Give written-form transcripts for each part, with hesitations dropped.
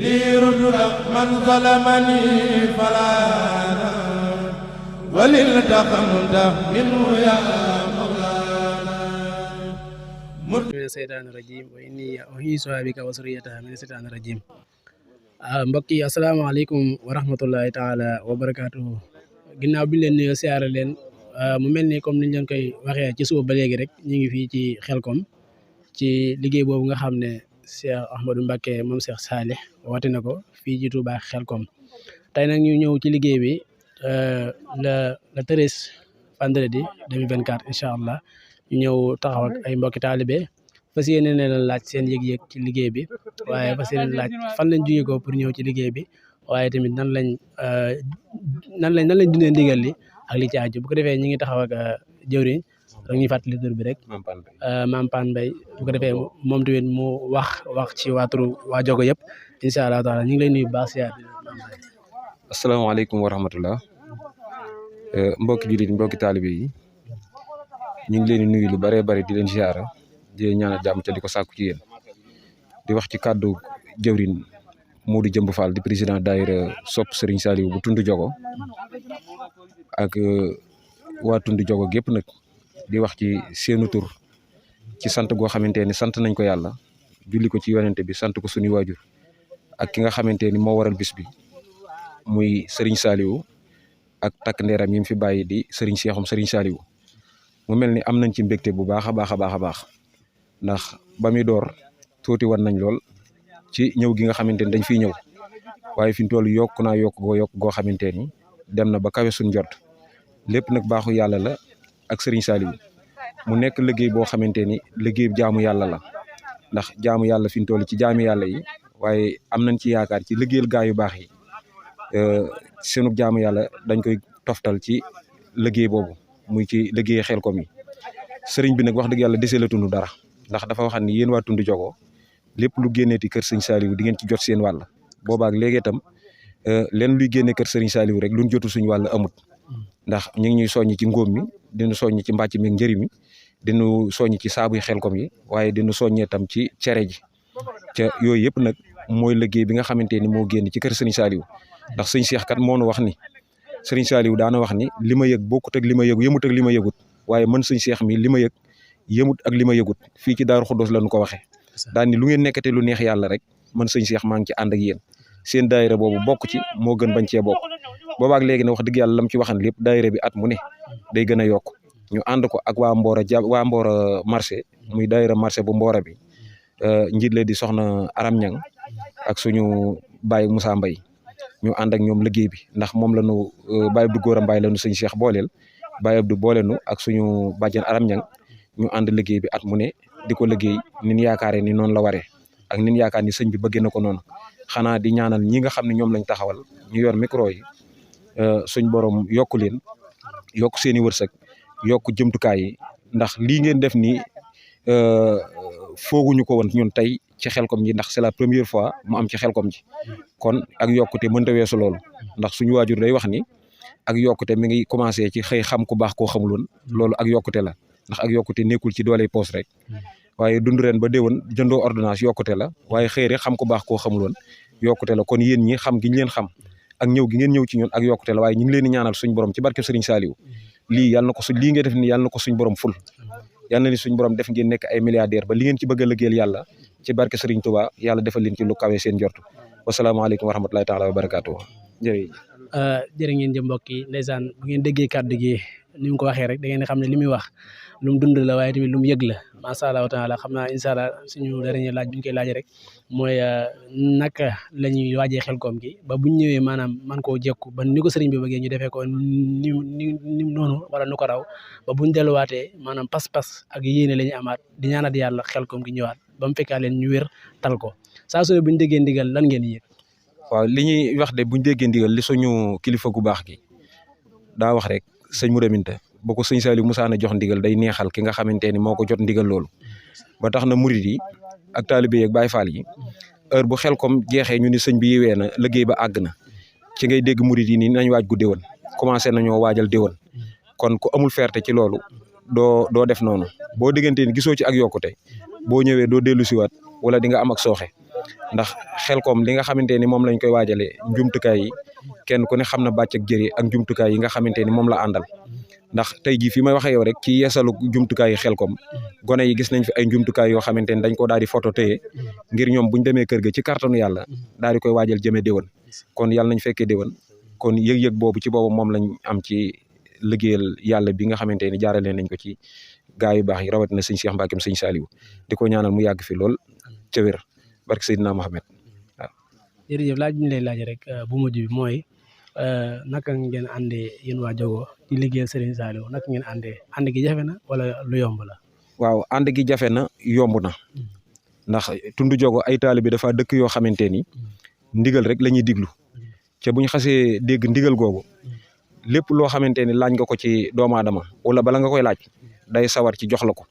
ليرد من ظلمني فلا وللتقمت منه يا مولانا من الشيطان الرجيم وإني أعيذها بك وذريتها من الشيطان الرجيم. mbokk yi asalaamaaleykum wa rahmatullahi taala wa barakaatuhu. Ginnaaw bi leen nuyoo siyaare leen mu mel ni comme niñ leen koy waxee ci suba ba léegi rek ñu ngi fii ci Xelkom ci liggéey boobu nga xam ne Cheikh Ahmadou Mbacké moom Cheikh Salih woote na ko fii ci Touba Xelkom. Tey nag ñu ñëw ci liggéey bi le 13 vendredi 2024 incha allah ñu ñëw taxaw ak ay mbokki taalibe fas yéene ne la laaj seen yëg-yëg ci liggéey bi waaye fas yéene laaj fan lañ jógee ko pour ñëw ci liggéey bi waaye tamit nan lañ dundee ndigal li ak li ci aju. Bu ko defee ñi ngi taxaw ak jëwriñ rek ñuy fàttali tur bi rek Mame Pane Mbaye bu ko defee moom tamit mu wax ci waaturu waa Jogo yëpp incha allah taala ñu ngi lay nuyu bu baax siyaar. asalaamaaleykum wa rahmatullah mbokki jullit mbokki taalibe yi ñu ngi leen di nuyu lu bëree bëri di leen ziara di leen ñaanal jàmm te di ko sàkku ci yéen di wax ci kàddu jëwriñ Modou Jëmb Fall di président daayira sopp Serigne Saliou bu Tund Jogo ak waa Tund Jogo gépp nag di wax ci seenu tur ci sant goo xamante ni sant nañ ko yàlla julli ko ci yonente bi sant ko suñu waajur ak ki nga xamante ni moo waral bis bi muy Serigne Saliou ak takk ndeeram yi mu fi bàyyi di Serigne Cheikhoum Serigne Saliou mu mel ni am nañ ci mbégte bu baax a baax a baax a baax ndax ba muy door tuuti wan nañ lool ci ñëw gi nga xamante ni dañ fiy ñëw waaye fi mu toll yokk goo xamante ni dem na ba kawe suñ jot lépp nag baaxu yàlla la ak Serigne Saliou mu nekk liggéey boo xamante ni liggéey jaamu yàlla la ndax jaamu yàlla fi mu toll ci jaami yàlla yi waaye am nañ ci yaakaar ci liggéeyal gaa yu baax yi seenu jaamu yàlla dañ koy toftal ci liggéey boobu muy ci liggéey Xelkom yi sëriñ bi nag wax dëgg yàlla desee la tund dara ndax dafa waxan ni yéen waa Tund Jogo lépp lu génneeti kër Serigne Saliou di ngeen ci jot seen wàll boobaak léegi itam leen luy génne kër Serigne Saliou rek luñ jotu suñu wàll amut ndax ñu ngi ñuy soññ ci ngóom mi dinu soññ ci mbàcc mi njëri mi dinu soññ ci saabuy Xelkom yi waaye dinu soññee tam ci cere ji ca yooyu yëpp nag mooy liggéey bi nga xamante ni moo génn ci kër Serigne Saliou ndax sëñ Cheikh kat moo nu wax ni Serigne Saliou daana wax ni li ma yëg bokkut ak li ma yëg yëmut ak li ma yëgut waaye man sëñ Cheikh mi li ma yëg yëmut ak li ma yëgut fii ci Daaru Xuddoos la ñu ko waxee daan ni lu ngeen nekkate lu neex yàlla rek man sëñ Cheikh maa ngi ci ànd ak yéen seen daayira boobu bokk ci moo gën bañ cee bokk boobaak léegi ne wax dëgg yàlla lam ci waxan lépp daayira bi at mu ne day gën a yokk ñu ànd ko ak waa Mbora marché muy daayira marché bu Mbora bi njiit la di soxna Aram Ñang ak suñu Baye Moussa Mbaye ñu ànd ak ñoom liggéey bi ndax moom la ñu Baye Abdou Góora Mbaye la ñu sëñ Cheikh booleel Baye Abdou boolenu ak suñu bàjjen Aram Ñang ñu ànd liggéey bi at mu ne di ko liggéey nin yaakaare ni noonu la waree ak nin yaakaar ni sëñ bi bëggee na ko noonu xanaa di ñaanal ñi nga xam ne ñoom lañ taxawal ñu yor micro yi suñ borom yokk leen yokk seeni wërsëg yokk jëmtukaay yi ndax lii ngeen def nii fooguñu ko woon ñun tey ci Xelkom ji ndax c'est la première fois mu am ci Xelkom ji kon ak yokkute mënta weesu loolu ndax suñu waajur day wax ni ak yokkute mi ngi commencé ci xëy xam ku baax koo xamuloon loolu ak yokkute la ndax ak yokkute nekkul ci dooley poos rek waaye dund ren ba déwén jëndoo ordonnance yokkute la waaye xëy rek xam ku baax koo xamuloon yokkute la kon yéen ñi xam gi ñu leen xam ak ñëw gi ngeen ñëw ci ñun ak yokkute la waaye ñu ngi leen di ñaanal suñ borom ci barke Serigne Saliou lii yàlla na ko lii nga def ni yàlla na ko suñ borom ful yàlla na ni suñ borom def ngeen nekk ay milliardaire ba li ngeen ci bëgg a liggéeyal yàlla ci barke Serigne Touba yàlla defal leen ci lu kawe seen njort wasalaamaaleykum wa rahmatulahi taala wa barakaatu jërë ngeen jëf mbokk yi ndeysaan bu ngeen déggee kàddu gi ni mu ko waxee rek da ngeen xam ne li muy wax lu mu dund la waaye tamit lu mu yëg la macha allah taala xam naa incha allah suñu dernier laaj bi ñu koy laajee rek mooy naka la ñuy waajee Xelkom gi ba buñ ñëwee maanaam man koo jekku ba ni ko sëriñ bi bëggee ñu defee ko ni noonu wala nu ko raw ba buñ delluwaatee maanaam pas-pas ak yéene la ñuy amaat di ñaanat yàlla Xelkom gi ñëwaat ba mu fekkaa leen ñu wér tal ko saa su ne buñ déggee ndigal lan ngeen yëg. waaw li ñuy wax de buñ déggee ndigal li suñu kilifa gu baax gi daa wax rek sëñ Mourou Minta boo ko sëñ Saliou Moussa na jox ndigal day neexal ki nga xamante ni moo ko jot ndigal loolu ba tax na murid yi ak taalibe yi ak Baay Faal yi heure bu Xelkom jeexee ñu ni sëñ bi yiwee na liggéey ba àgg na ci ngay dégg murid yi nii nañ waaj gu déwén commencé nañoo waajal déwén kon ku amul fierté ci loolu doo def noonu boo diggante ni gisoo ci ak yokkute boo ñëwee doo dellu siwaat wala di nga am ak sooxe ndax Xelcom li nga xamante ni moom lañ koy waajalee njumtukaay yi kenn ku ne xam na bàcc ak jëri ak njumtukaay yi nga xamante ni moom la àndal ndax tey jii fi may waxee yow rek ci yeesalu jumtukaay yi Xelcom gone yi gis nañ fi ay njumtukaay yoo xamante ni dañ ko daal di photo téye ngir ñoom buñ demee kër ga ci kàttanu yàlla daal di koy waajal jëmee déwén kon yàlla nañ fekkee déwén kon yëg-yëg boobu ci boobu moom lañ am ci liggéeyal yàlla bi nga xamante ni jaarale nañ ko ci gaa yu baax yi rawatina sëñ Cheikh Mbackeem sëñ Saliou di ko ñaanal mu yàgg fi lool ca wér barke Seydina Mohamed waaw. jërëjëf laaj bi ñu lay laaj rek bu mujj bi mooy naka ngeen àndee yéen waa Diogo di liggéeyal Serigne Saliou naka ngeen àndee ànd gi jafe na wala lu yomb la. waaw ànd gi jafe na yomb na ndax tund Diogo ay taalibe dafa dëkk yoo xamante ni ndigal rek la ñuy diglu ca bu ñu xasee dégg ndigal googu lépp loo xamante ni laaj nga ko ci doomu aadama wala bala nga koy laaj day sawar ci jox la ko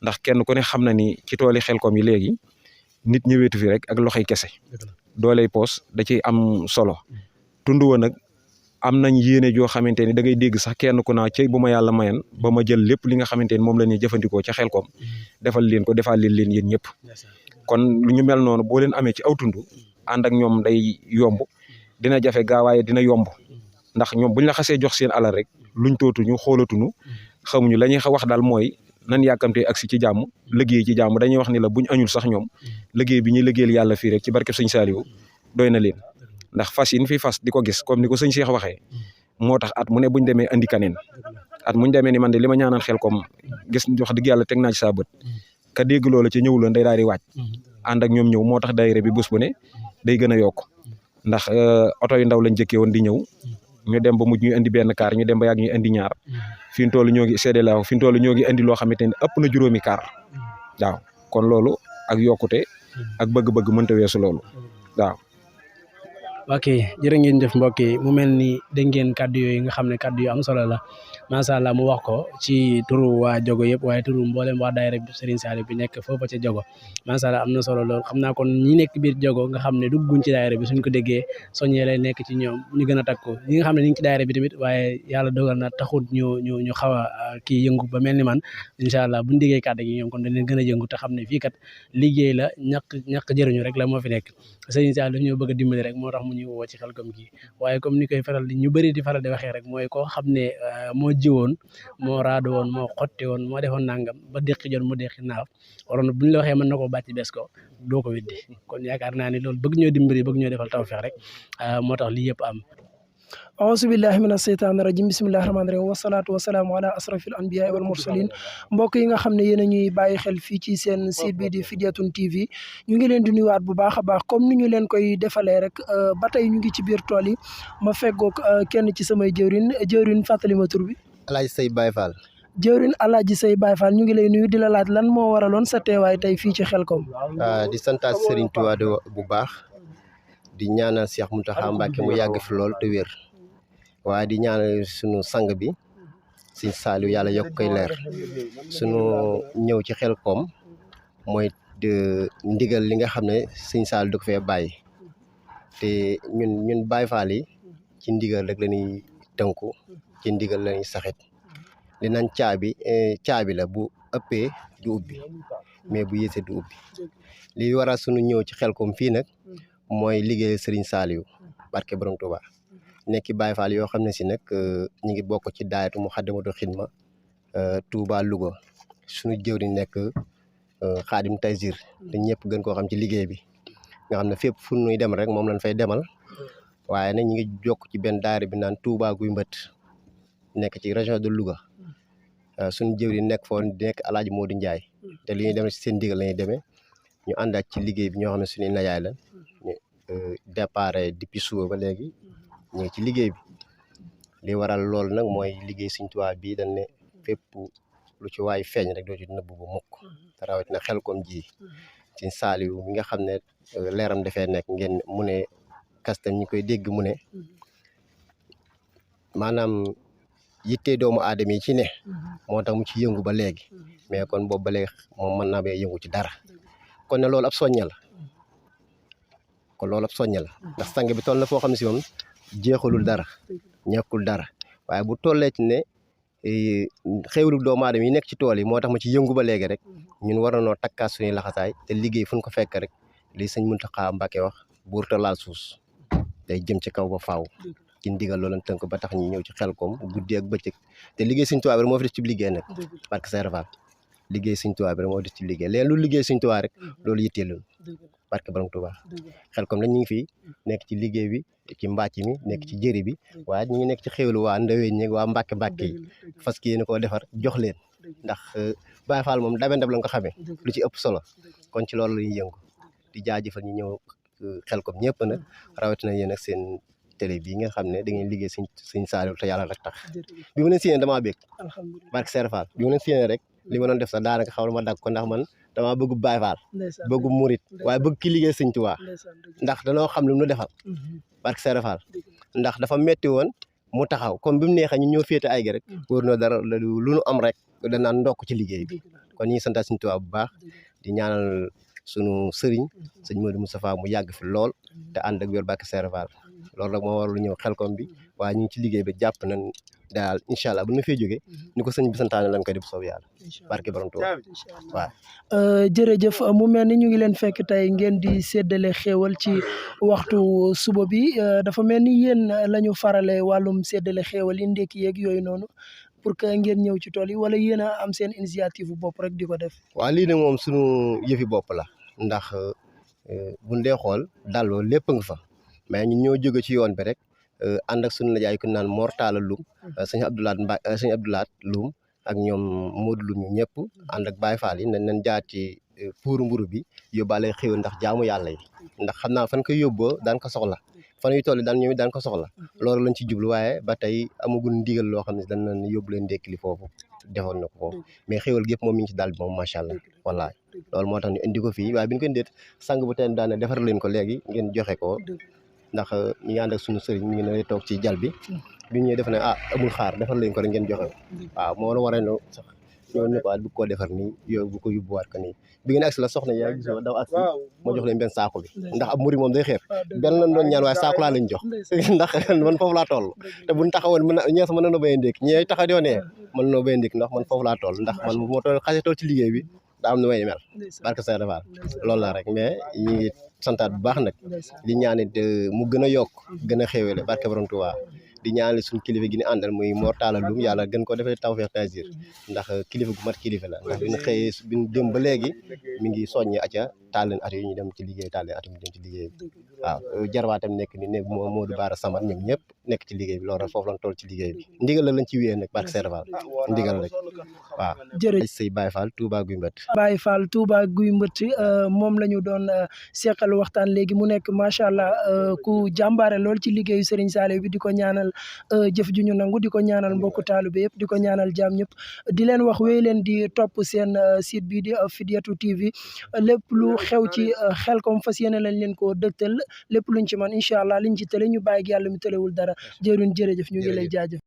ndax kenn ku ne xam na ni ci tooli Xelcom yi léegi nit ñëweetu fi rek ak loxoy kese dooley poos da ciy am solo tund wa nag am nañ yéene joo xamante ni da ngay dégg sax kenn ku naa cey bu ma yàlla mayan ba ma jël lépp li nga xamante ni moom la ñuy jëfandikoo ca Xelcom defal leen ko defal leen yéen ñëpp kon lu ñu mel noonu boo leen amee ci aw tund ànd ak ñoom day yomb dina jafe gaawaye dina yomb ndax ñoom buñ la xasee jox seen alal rek luñ tootuñu xoolatuñu xamuñu la ñuy wax daal mooy nan yàkkamtee agsi ci jàmm liggéey ci jàmm dañuy wax ni la buñ añul sax ñoom liggéey bi ñuy liggéeyal yàlla fii rek ci barkeb sëñ Saliou doy na leen ndax fas yi fi fas di ko gis comme ni ko sëñ Cheikh waxee moo tax at mu ne buñ demee andi kaneen at muñ demee ni man de li ma ñaanal Xelcom gis wax dëgg yàlla teg naa ci saa bët ka dégg loola ca ñëwuloon day daal di waaj ànd ak ñoom ñëw moo tax daayira bi bés bu ne day gën a yokk ndax oto yu ndaw lañ jëkkee woon di ñëw ñu dem ba mujj ñu indi benn kaar ñu dem ba yàgg ñu indi ñaar fi mu toll ñoo ngi seede la fi mu toll ñoo ngi indi loo xamante ni ëpp na juróomi kaar waaw kon loolu ak yokkute ak bëgg-bëgg mënta weesu loolu waaw. ok jërë ngeen jëf mbokk yi mu mel ni dégg ngeen kàddu yooyu nga xam ne kàddu yu am solo la macha allah mu wax ko ci turu waa Diogo yëpp waaye turu mboolem waa daayira bi Serigne Saliou bi nekk foofa ca Diogo macha allah am na solo lool xam naa kon ñi nekk biir Diogo nga xam ne dugguñ ci daayira bi suñ ko déggee soññee lay nekk ci ñoom ñu gën a takku ñi nga xam ne ñu ngi ci daayira bi tamit waaye yàlla dogal na taxut ñu xaw a kii yëngu ba mel ni man incha allah buñ déggee kàddu gi ñoom kon dañ leen gën a yëngu te xam ne fii kat liggéey la ñàkk jëriñu rek la moo fi nekk Serigne Saliou ñoo bëgg a dimbali rek moo tax mu ñu woo ci Xelcom gi waaye comme ni koy faral di ñu bëri di faral di waxee rek mooy koo xam ne moo jiwoon moo raado woon moo xotti woon moo defoon nangam ba déqi jon mu déqi naaf waroon buñ la waxee mën na koo bàcc bes ko doo ko weddi kon yaakaar naa ni loolu bëgg ñoo dimbali bëgg ñoo defal tawfeex rek moo tax lii yëpp am auzu billahi mina seytaani rajim bismillahi rahmaani rahim wasalaatu wasalaamu ala asrafil anbiyaai wal mursalin mbokk yi nga xam ne yéen a ñuy bàyyi xel fii ci seen site bi di Fidiatoun TV ñu ngi leen di nuyuwaat bu baax a baax comme ni ñu leen koy defalee rek ba tey ñu ngi ci biir tool yi ma feggoog kenn ci samay jëwrin fàttali ma tur bi Alaaji Sey Baye Fall jëwrin Alaaji Sey Baye Fall ñu ngi lay nuyu di la laaj lan moo waraloon sa teewaay tey fii ci Xelcom di santaat Serigne Touba bu baax di ñaanal Cheikh Mountakha Mbacké mu yàgg fi lool te wér waaye di ñaanal sunu sang bi Sëñ Saliou yàlla yokk koy leer sunu ñëw ci Xelcom mooy ndigal li nga xam ne Sëñ Saliou da ko fee bàyyi te ñun Baye Fall yi ci ndigal rek la ñuy tënku ci ndigal la ñuy saxit li nañ caabi la bu ëppee du ubbi mais bu yéesee du ubbi li waral sunu ñëw ci Xelcom fii nag mooy liggéey Serigne Saliou barke Borom Touba nekki Baye Fall yoo xam ne si nag ñu ngi bokk ci daayatu Muxaddamatul Xidma Touba Louga suñu jëwriñ nekk Xaadim Taysir te ñëpp gën koo xam ci liggéey bi nga xam ne fépp fu ñuy dem rek moom lañ fay demal waaye nag ñu ngi jokk ci benn daayira bi naan Touba Guy Mbët nekk ci région de Louga suñu jëwriñ nekk foon di nekk Alaaji Modou Ndiaye te li ñuy dem ci seen ndigal la ñuy demee ñu ànd ak ci liggéey bi ñoo xam ne suñuy najaay la ñu départ depuis suba ba léegi ñu ngi ci liggéey bi li waral loolu nag mooy liggéey Sëñ Tuubaa bii dañ ne fépp lu ci waay feeñ rek doo ci nëbb bu mukk te rawatina Xelcom ji Sëñ Saliou mi nga xam ne leeram dafee nekk ngeen mu ne kastam ñi koy dégg mu ne maanaam yitte doomu aadama yi ci ne moo tax mu ci yëngu ba léegi mais kon boobu ba léegi moom mën naa bee yëngu ci dara kon ne loolu ab soñña la ndax sang bi toll na foo xam ne si moom jeexalul dara ñàkkul dara waaye bu tollee ci ne xéwlu doomu aadama yi nekk ci tool yi moo tax ma ci yëngu ba léegi rek ñun war nañoo takkaat suñuy laxasaay te liggéey fu ñu ko fekk rek li sëñ Mountakha Mbacké wax buurta laal suus day jëm ci kaw ba faaw ci ndigal loolu tënk ba tax ñi ñëw ci Xelcom guddi ak bëccëg te liggéey sëñ Tuubaa bi moo fi def ci liggéey nag barke Sëriñ Fall liggéey sëñ Tuubaa bi moo def ci liggéey léegi lu liggéey sëñ Tuubaa rek loolu yitteelul barke borom Tuubaa Xelcom lañ ñu ngi fii nekk ci liggéey bi ci mbàcc mi nekk ci jëri bi waaye ñu ngi nekk ci xéwlu waa Ndaween ñi waa Mbàkke yi fas yéene koo defar jox leen ndax Baye Fall moom dabe ndab la nga ko xamee lu ci ëpp solo kon ci loolu la ñuy yëngu di jaajëfal ñu ñëw Xelcom ñëpp nag rawatina yéen ak seen télé bii nga xam ne da ngeen liggéey sëñ Saliou te yàlla rek tax bi ma leen séenee damaa bég barke Sëriñ Fall bi ma leen séenee rek li ma doon def sax daanaka xaw na ma dagg ko ndax man damaa bëgg Baye Fall bëgg murit waaye bëgg ki liggéey sëñ Tuubaa ndax danoo xam lu mu defal barke Sëriñ Fall ndax dafa metti woon mu taxaw comme bi mu neexee ñu ñëw féete ay gi rek wóor na dara lu nu am rek danaan ndokk ci liggéey bi kon ñi santaat sëñ Tuubaa bu baax di ñaanal sunu sëriñ sëñ Modou Moustapha mu yàgg fi lool te ànd ak wér barke Sëriñ Fall loolu rek moo warul ñëw Xelcom bi waaye ñu ngi ci liggéey bi jàpp nañ daal incha allah bu ñu fee jógee ni ko sëñ bi santaane lañ koy def soob yàlla barke borom Tuubaa waaw jërëjëf mu mel ni ñu ngi leen fekk tey ngeen di séddale xéewal ci waxtu suba bi dafa mel ni yéen la ñu farale wàllum séddale xéewal yi ndekki yeeg yooyu noonu pour que ngeen ñëw ci tool yi wala yéen a am seen initiative bopp rek di ko def waaw lii nag moom sunu yëfi bopp la ndax buñ dee xool daloo lépp nga fa mais ñun ñoo jóge ci yoon bi rek ànd ak sunu najaay ku naan Mor Talla Loum sëñ Abdoulaat Loum ak ñoom Modou Loum ñu ñëpp ànd ak Baye Fall yi nañ jaar ci puuru mburu bi yóbbaale xéwal ndax jaamu yàlla yi ndax xam naa fan koy yóbboo daan ko soxla fan yu toll daan ñëw daan ko soxla loolu lañ ci jublu waaye ba tey amagul ndigal loo xam ne dañ leen yóbbu leen ndékkili foofu defoon na ko foofu mais xéwal gépp moom mi ngi ci daal bi moom macha allah wallaay loolu moo tax ñu indi ko fii waaye bi ñu ko indee sang bu teen daane defar leen ko léegi ngeen joxe ko ndax ñi ngi ànd ak suñu sëriñ mi ngi ne toog ci jal bi bi ñëwee def ne amul xaar defar leen ko rek ngeen joxe waaw moo la waree no sax ñoo ne ko bu ko defar nii yow bu ko yóbbuwaat ko nii bi ngeen agsi la soxna yaa gisoo daw agsi ma jox leen benn saako bi ndax ab muri moom day xeer benn lañ doon ñaan waaye saako laa lañ jox ndax man foofu laa toll te buñ taxawoon ñees mën na béy ndékk ñee taxa doo nee mën noo béy ndékk ndax man foofu laa toll ndax man moo toll xase toll ci liggéey bi daa am nu may mel barke Sëriñ Fall loolu la rek mais ñi ngi santaat bu baax nag di ñaanit mu gën a yokk gën a xéewale barke borom Tuubaa di ñaanal suñu kilifa gi ni àndal muy Mor Talla Loum yàlla gën ko defee tawfeex taysir ndax kilifa gu mat kilifa la ndax bi ñu xëyee bi ñu dem ba léegi mi ngi soññi aca taal leen at yi ñu dem ci liggéey taal leen at yi ñu dem ci liggéey bi waaw jarwaatam nekk ni nekk Modou Bara Samar ñoom ñëpp nekk ci liggéey bi loolu rek foofu lañ toll ci liggéey bi ndigal la lañ ci wéyee nag barke Sëriñ Fall ndigal rek waaw jërëjëf sëy Baye Fall Touba Guy Mbët Baye Fall Touba Guy Mbët moom la ñu doon seqal waxtaan léegi mu nekk macha allah ku jàmbaare lool ci liggéeyu Serigne Saliou bi di ko ñaanal jëf ju ñu nangu di ko ñaanal mbokku taalibe yëpp di ko ñaanal jaam ñëpp di leen wax wéy leen di topp seen site bi di Fidiatou TV lépp lu xew ci Xelcom fas yéene lañ leen ko dëgtal lépp luñ ci man incha allah liñ ci tële ñu bàyyi ak yàlla mi tëlewul dara jërëjëf ñu ngi lay jaajëf